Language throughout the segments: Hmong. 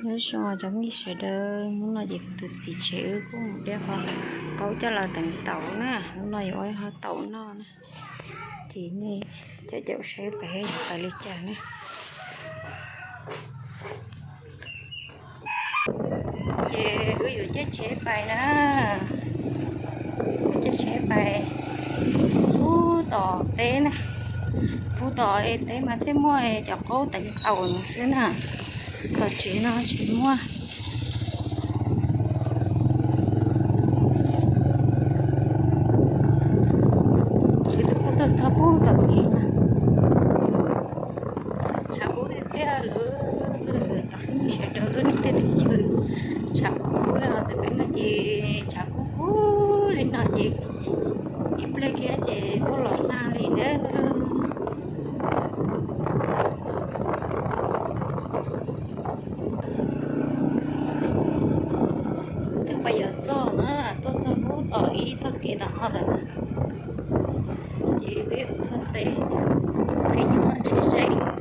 Nyob zoo cov phooj ywg sawv daws, hnub no ces kuv tus txiv tsev wb kuj mus de qhov qaub coj los teev taum na, hnub no yuav ua qhov taum noj na. Ces nej caum caum saib pais yuav pais li cas na. Ces wb yuav caij tsheb pais na, wb caij tsheb pais pub tom teb na, pub tom teb mas thiaj muaj cov qaub teev taum no xwb na, tom tsev no tsis muaj. Wb twb pub tuaj txog pub tom kev na, tshav kub tiag tiag lawm, cov phooj ywg sawv daws, nej tej teb chaws tshav kub kub, ntawm peb no ces tshav kub kub li no ces ib pliag kiag ces tuaj los nag li na. Twb pais yuav txog na, tuaj txog pub tom ib tog kev tom no lawm na. Ces twb yuav txog teb, teb nyob tsis ze xwb.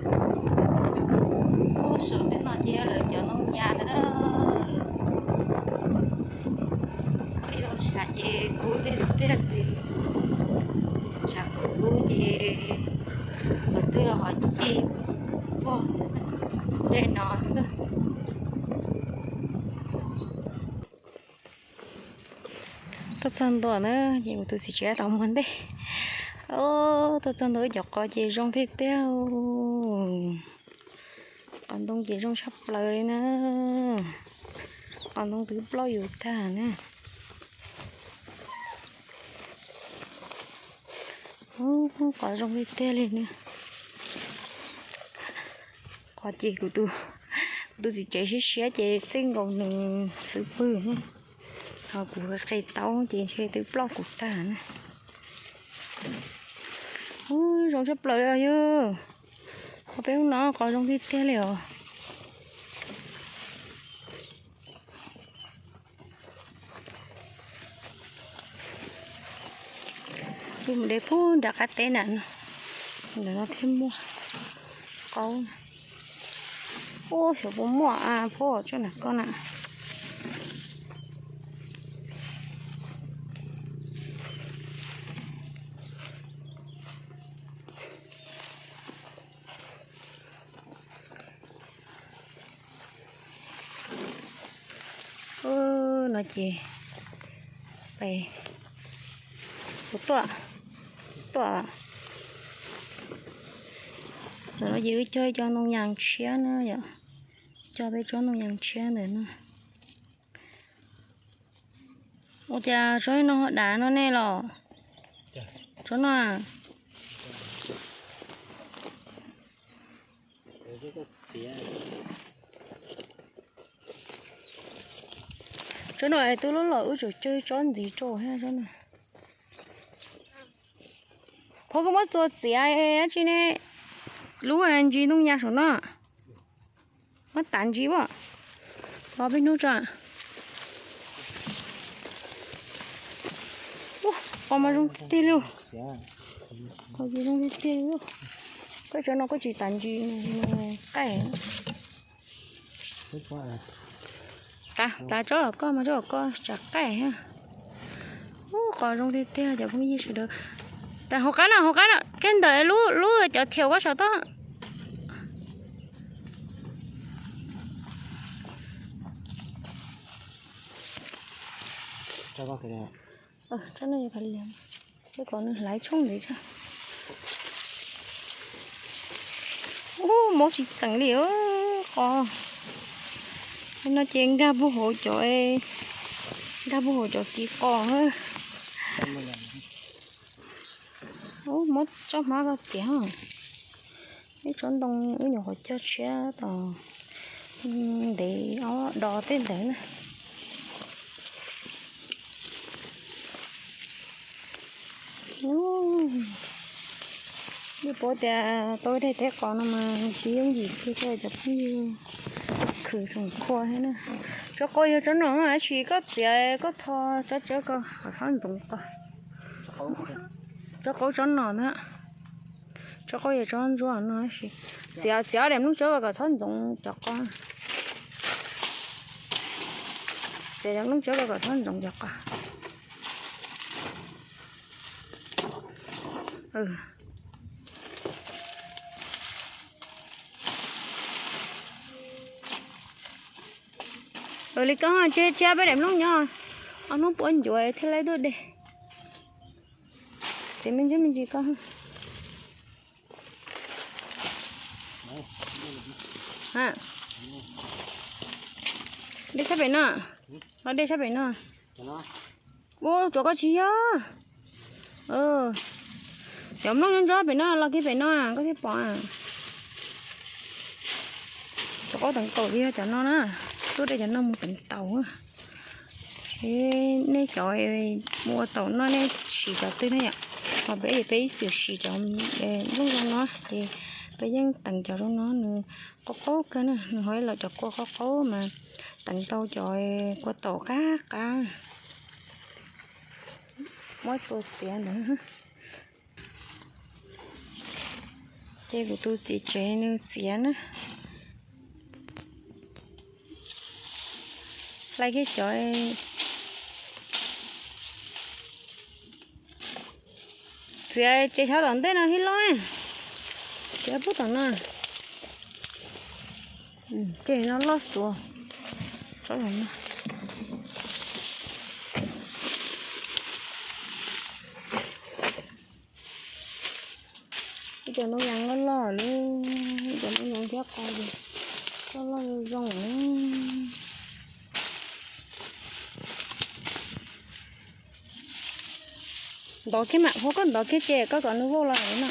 Ub, saum tej no ces yog lawv cov ntoo yas na. Ua ib tug tshav ces kub tiag tiag li, tshav kub kub ces qhov twg ho ci vog xwb, ntsej no xwb. Tuaj txog ntua na, ces kuv tus txiv tsev tau muag ntej. Tuaj txog ntua wb cov qos ces zoo tiag tiag. Qos ntoo ces zoo tshaj plaws li na. Qos ntoo twb ploj yus tag na. Ub, qos zoo tiag tiag li na. Qos ces kuv tus, kuv tus txiv tsev siab siab ces txij nkaus nws xwb pwg na. Ho kuv qe taub ces ntshe twb ploj kuv tag na. Ub, zoo tshaj plaws li os yog. Qhov peb hnub no qos zoo tiag tiag li os. Wb mus de pub nram qab teb na no, ntawm no thiaj muaj qaub. Ub, xyov puas muaj a, pub tso na koj na. Ub, no ces pais, kuv tuaj, tuaj. Ntawm no ces wb cog ib co ntoo yas tshiab na yom, cog peb tsob ntoo yas tshiab ntawm no. Ua cas tsob no ho dav no nej los? Tsob no. Tsob no es twb loj los wb tseem cog tsob ntxiv rau thiab tsob no. Phauj, koj muab txua txiav dab tsi ne? Lub ntsis ntoo yas saum no. Muab tav ntsis as. Los peb hnub tso. Ub, qos mas zoo tiag tiag li. Qos ces zoo tiag tiag li. Koj tsob no koj tsis tav ntsis qaij. Tav, tav tsob los koj mas tsob los koj tsam qaij thiab. Ub, qos zoo tiag tiag cov phooj ywg sawv daws. Tas hauv qab no, hauv qab no, kiag ntawm lub, lub cov thiaum koj saum toj. Tsob no yog pab liam, tej kom nws hlaiv tshooj ntxiv tso. Ub, mob tsis txeem li qos. No ces nkag puag hauv cov, nkag puag hauv cov kiv qos. Ub, mob tsob hmab koj tiav. Ib tsob ntoo wb nyuam qhuav cog tshiab tom ntev ob do tej ntawd na. Yeej paub tias tau ib daim teb qos no mas tsis yooj yim kiag cov phooj ywg, khwv xoom khua thiab na. Tsob qaub yog tsob no, tab sis koj txiav koj tho tsob tsawb ko kom txhob ntxoov qos. Tsob qaub tsob no na. Tsob qaub yog tsob ntsuab no tab sis txiav, txiav ob daim nplooj tsawb ko kom txhob ntxoov cov qos. Ces cov nplooj tsob ko kom txhob ntsoov cov qos. Li koj tseg tshiab peb daim nplooj nyob, ob hnub puab ncuav thiaj li tuaj de. Txiav me ntsis me ntsis koj. Dej sab pem no, los dej sab pem no. Ua tsuav koj tsis yog. Cov nplooj ntsob pem no los kiag pem no koj thiaj pom. Cov qaub teev taum yog cov no na, tuaj de cov no mus teev taum. Nej cov mus ua taum no nej sim cov twg ne yom? Ho peb peb ib txwm sim cov nplooj zoo no ces peb yeej teev cov zoo no nws qaub qaub kawg na, nws ho ib los cov kua qaub qaub mas teev tau cov kua taum qab qab. Muab tua txiav ntawd. Ces kuv tus txiv tsev nws txiav na. Hlais kiag cov, txiav ces xyov tom ntej no hib loj, txiav pub tom no. Ces no loj suav. Ib cov ntoo yas loj loj lub, ib cov ntoo yas thiab qos ces loj loj zoo zoo. Ntov kiag mam, ua koj ntov kiag ces koj kom nws vau los no.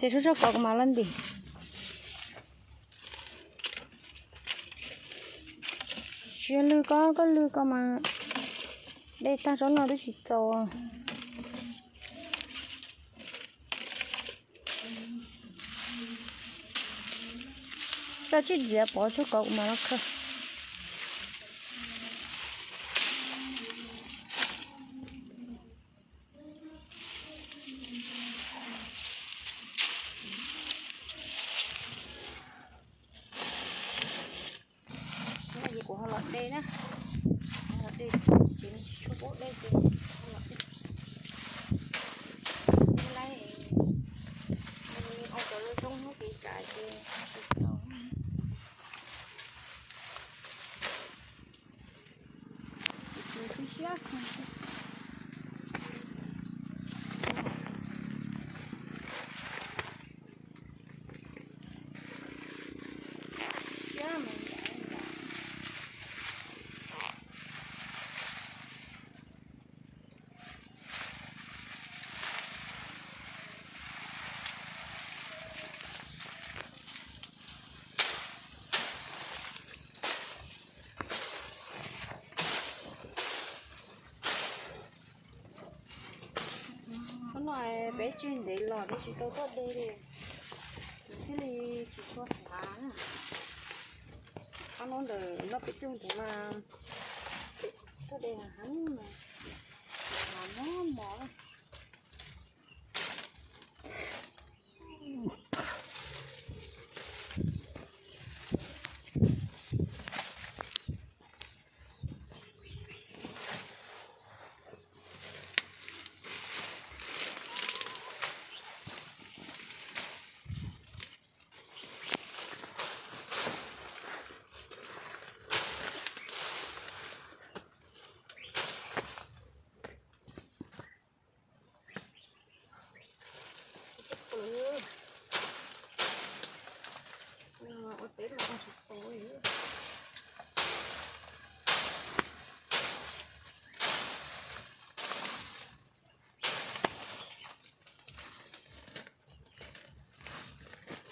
Txiav tsuag tsuag kom kuv mam los ntim. Tsis yog lwg koj, koj lwg koj mas de tag tsob no twb tsis txaus. Koj tsij ntxiav pov tsuag kom kuv mam los khaws. Ces kuv ho los de na, los de ces nws tsis tshua paub dej ces ho los de. Ua cov zoo zoo hnub kev tsam ces tsis tau. Hnub no peb tseg ntev los peb tsis tau tuaj de li, nws thiaj li tsis tshua hlav na. Ob hnub ntawd noj peb caug ntawd mas tuaj de heev mas hlav mos mos.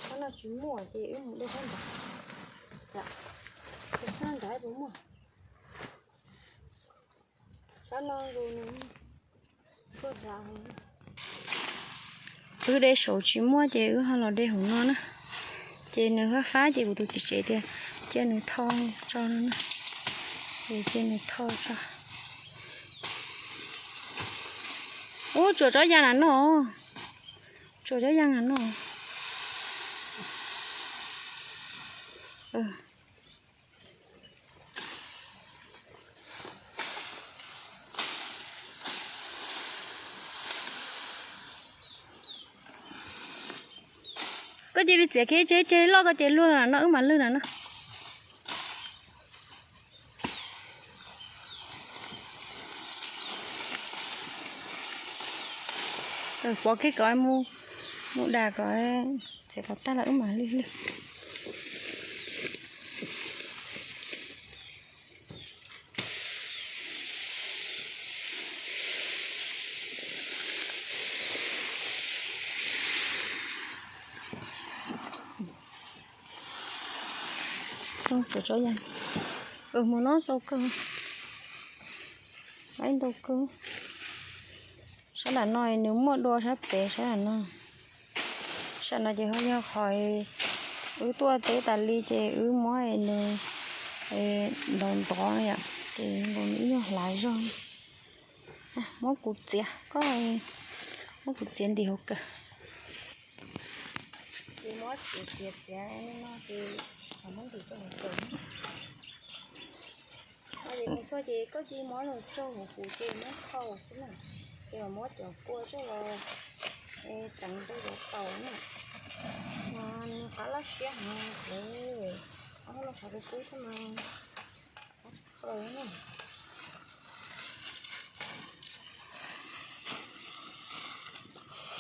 Sab no tsis muaj ces wb mus de sab nrad. Sab nrad puas muaj? Sab no nws tuaj hlav. Wb de saud tsis muaj ces wb ho los de hauv no na. Ces nws fab fab ces kuv tus txiv tsev tias Cia nws tho tso no na. Cia nws tho tso. Ub, tsuas tsob yas na no. Tsuas tsob yas na no. Koj cia li txiav kiag tseg tseg loj koj cia li luag na no wb mam lwg na no. Pov kiag kom mus, mus dag kom txiav kom tag los wb mam lwg lwg. Mus no tau kawg, ib ntau kawg. Sab nram no nws muaj dua sab pem sab nram no. Sab no ces ho yog qhov wb tuaj teb tas li ces wb muab nws ntov ntov yom, ces nkaus nws ib nyuag hlav zog. Muab kuv txiav, koj muab kuv txiav ntim hauv kawm. Ces muab txiav txiav txiav li no ces muab ntim rau hauv kawm. Ces mus txog ces koj cia li muab los tso hauv kuv ces muab khau xwb na. Ces mam muab cov kua coj los teev rau cov taus na. Mas nws qab laj siab heev, ces ob lub qhov kub kub xwb mas qab tsis khaws na.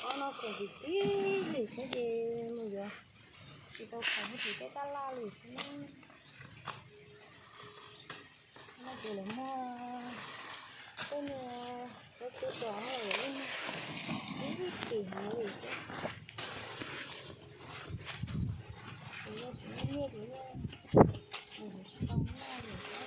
Ob no khoom tib tib li xwb ces mus yuav tsis tau khoom tsis tej tab laj li xwb. No ces lawv muag tej niag tub tub tos lawm ib txhis heev li xwb. Ces yog tsis muaj nyiaj ces yog mus tsis tau noj li xwb.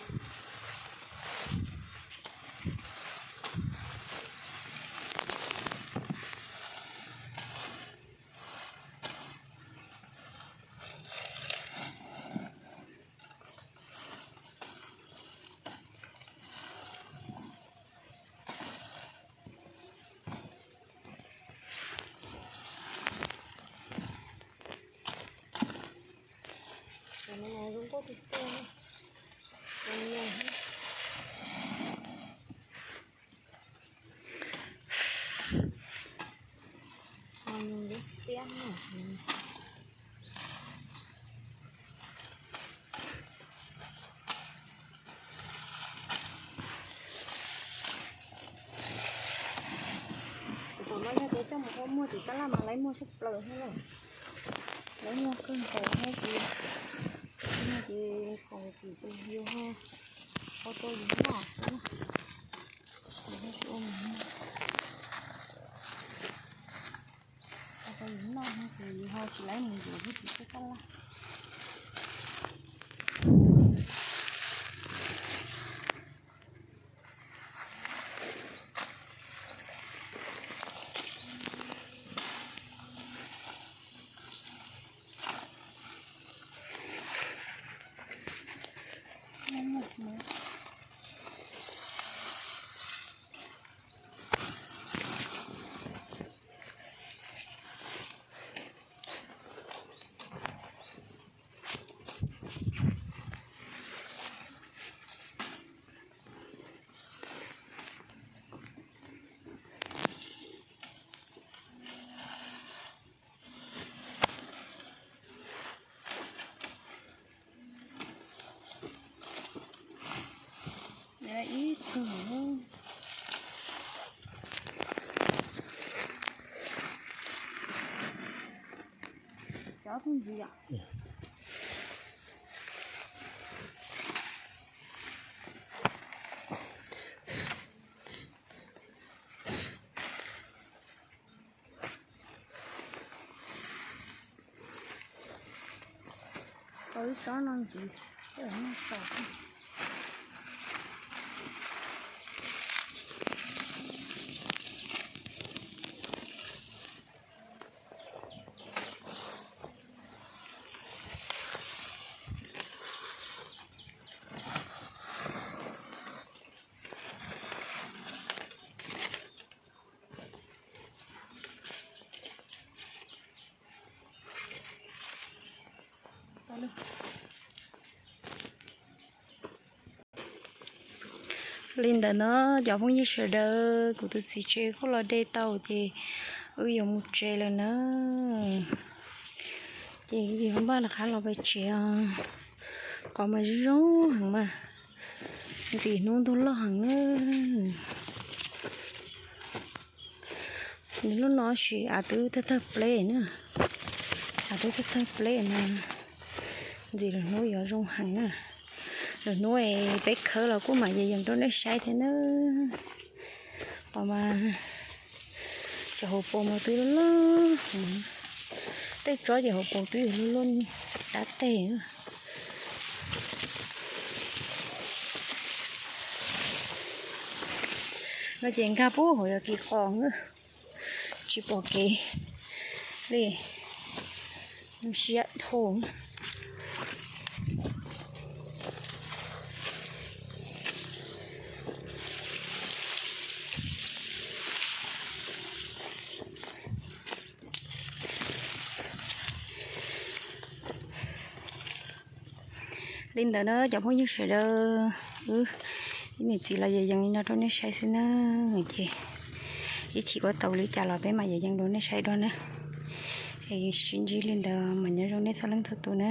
Cov no zoo nkauj tiag tiag. Nws liab xiab na. Kuv tom no yog tias coj mus ua muag tim tab laj mas lawv muag tshaj plaws thiab na. Lawv muag kawg nkaus thiab ces, ces kom tim tus yus ho ua rau yus noj xwb na. Yus ho tsis ua mus muag, ua rau yus noj no ces yus ho tsis laib mus yuav lub tim tab laj. Ib tug, ob tug ntxiv yom. Tau ib tsob no ntxiv, noj tau. Li ntawd no, cov phooj ywg sawv daws, kuv tus txiv tsev kuj los de tau ces wb yuav mus tsev lawm na. Ces yog npaj rov qab los pem tsev os. Qhov mas zoo heev mas, ntxim hnub ntuj loj heev na. Nws lub no sis av twb thawj thawj pleb na, av twb thawj thawj pleb no, ntxim lwm hnub yuav zoo heev na. Lwm hnub es peb khawb los kuj mam yees yees rau nej saib thiab na. Qhov mas cov hauv paus mas twb loj loj, tej tsob ces hauv paus twb yuav luaj luaj dab teg. No ces nkag pub hauv yog kis qos na, tsis pom kev li, siab dhau. Li ntawd na cov phooj ywg sawv daws, wb ib niam txiv los yees yees li no rau nej saib xwb na. Ces ib chim ua tau li cas los peb mam yees yees rau nej saib dua na. Es sib ntsib li ntawd mas nyob zoo nej txhua leej txhua tus na.